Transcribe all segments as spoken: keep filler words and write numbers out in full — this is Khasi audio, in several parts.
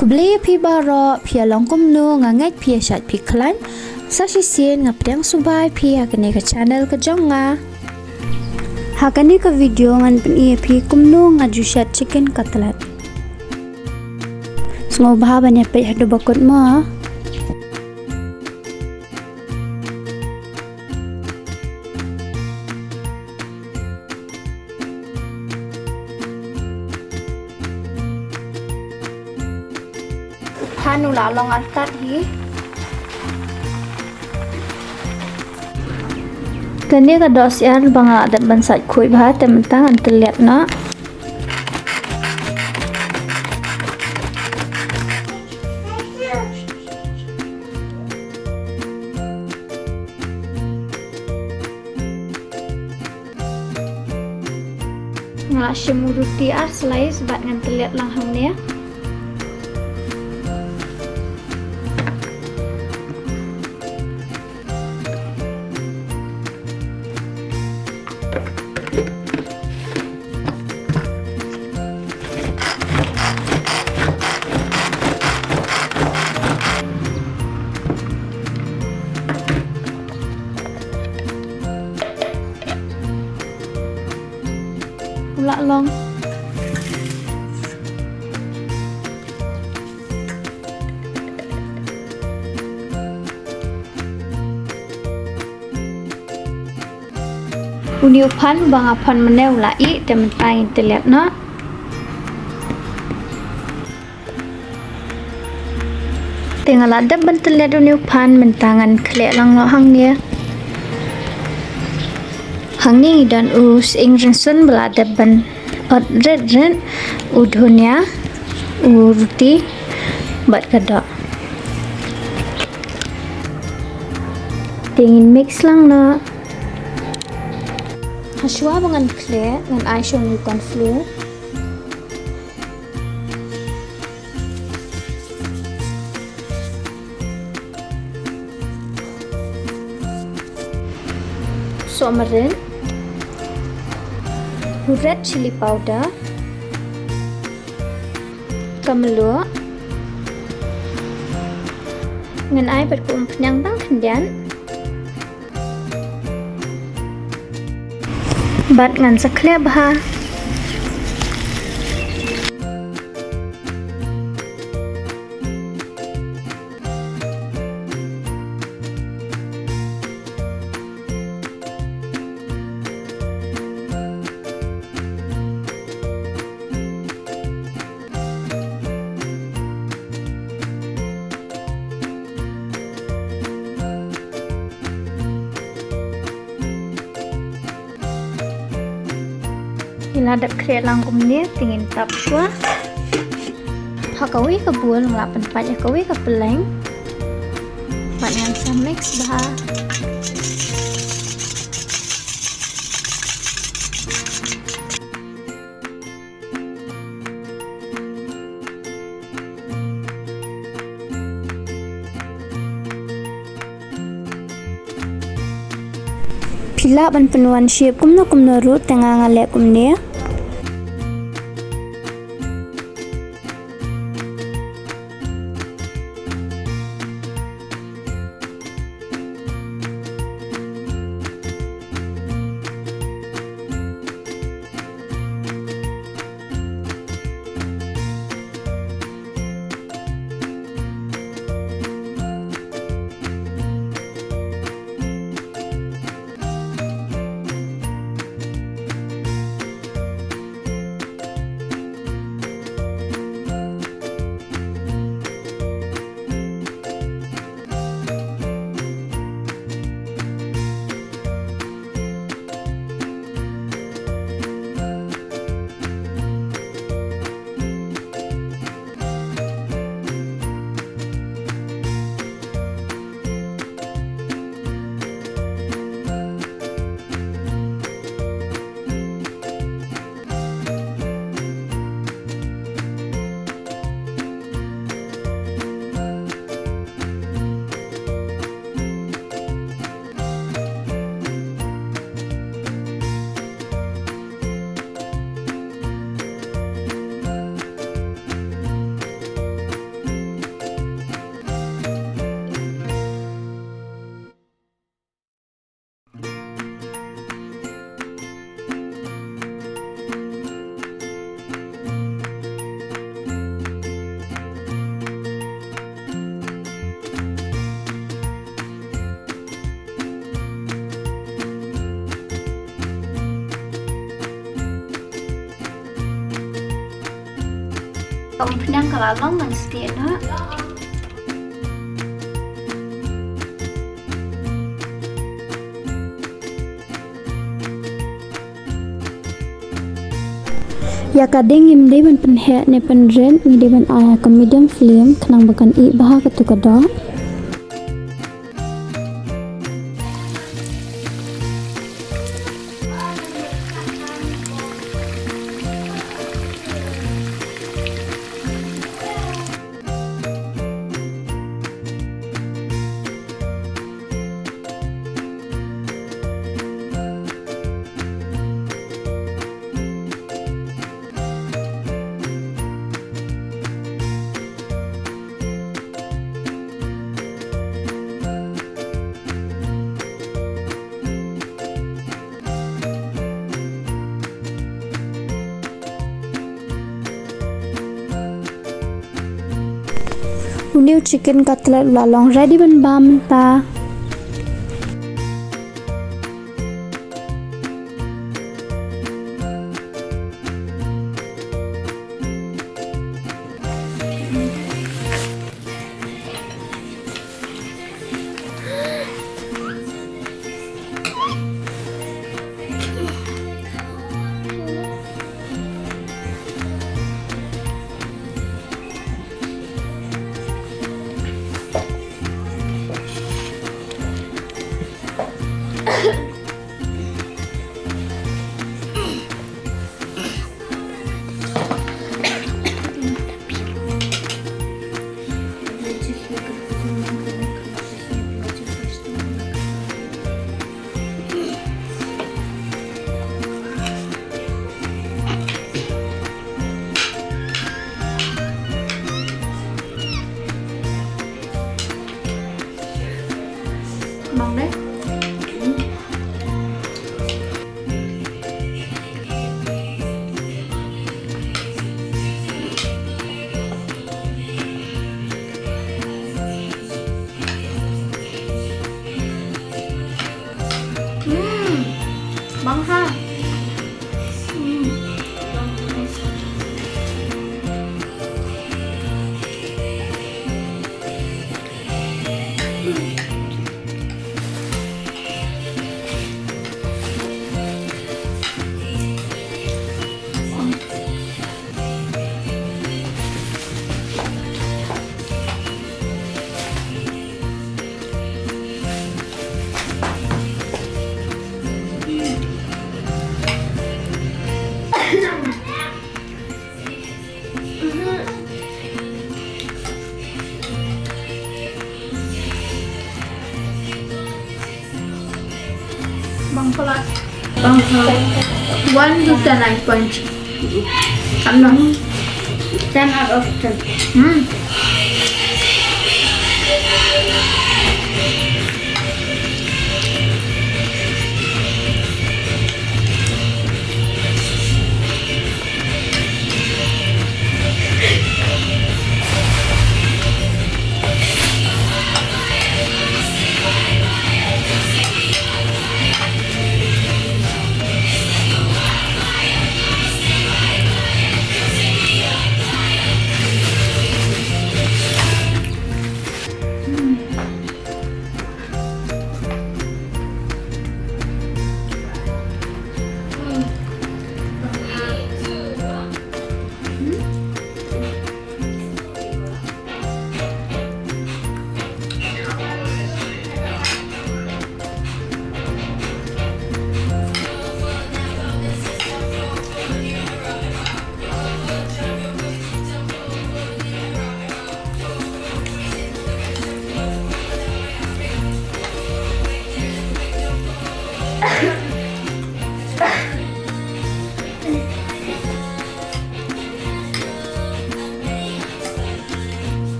Khublei ïa phi baroh, phi ïa long kumno, nga ngeit phi ïa shait phi khlaiñ. Sa shisien nga pdiang sngewbha ïa phi ha kane ka channel ka jong nga. Ha kane ka video ngan pyni ïa phi kumno nga ju shet chicken cutlet. Sngewbha ban ïa peit haduh ba kut mo. U phan u la long artat hi. Kane ka doh syiar ba nga la dep ban sait khuid bha, te mynta ngan tylliat noh. Nga la shim u ruti ar slice bad ngan tylliat lang hangne. U la long. Une u phan ba nga phan mynne u la ih, te mynta ngin tylliat noh. Te nga la dep ban tylliat une u phan, mynta ngan khleh lang noh hangne. Hangne ngi don u sying rynsun ba la dep ban ot rit rit, u dhunia, u ruti bad ka doh. Te ngin mix lang noh. Hashwa ba ngan khleh ngan ai shuwa u corn flour. Sohmarin, red chilli powder, ka mluh, ngan ai pat ka umphniang tang khyndiat. Bad ngan sa khleh bha. Ngi la dep khleh lang kumne, te ngin tap shuwa. Ha kawei ka bowl nga la pynpait ïa kawei ka pylleng. Bad ngan sa mix bha. Phi lah ban pynwan shape kumno kumno ruh, te nga nga leh kumne. Tang pynïang ka la long ngan sdieh noh. Ïa ka ding ngim dei ban pynheh ne pynrit, ngi dei ban ai ha ka medium flame khnang ba kan ih bha katu ka doh. Une u chicken cutlet u la long ready ban bam mynta. Mong deh. Hmm. Bang ha. Hmm. Bang palat. Bang ha. One to ten I punch. Ano? Ten out of ten. Hmm.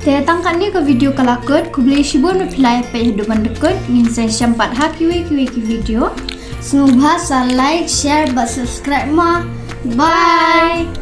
Te tang katne ka video ka la kut, khublei shibun ba phi la ïa peit haduh ban da kut, ngin sa ïashem pat ha kiwei kiwei ki video. Sngewbha sa like, share bad subscribe ma. Bye.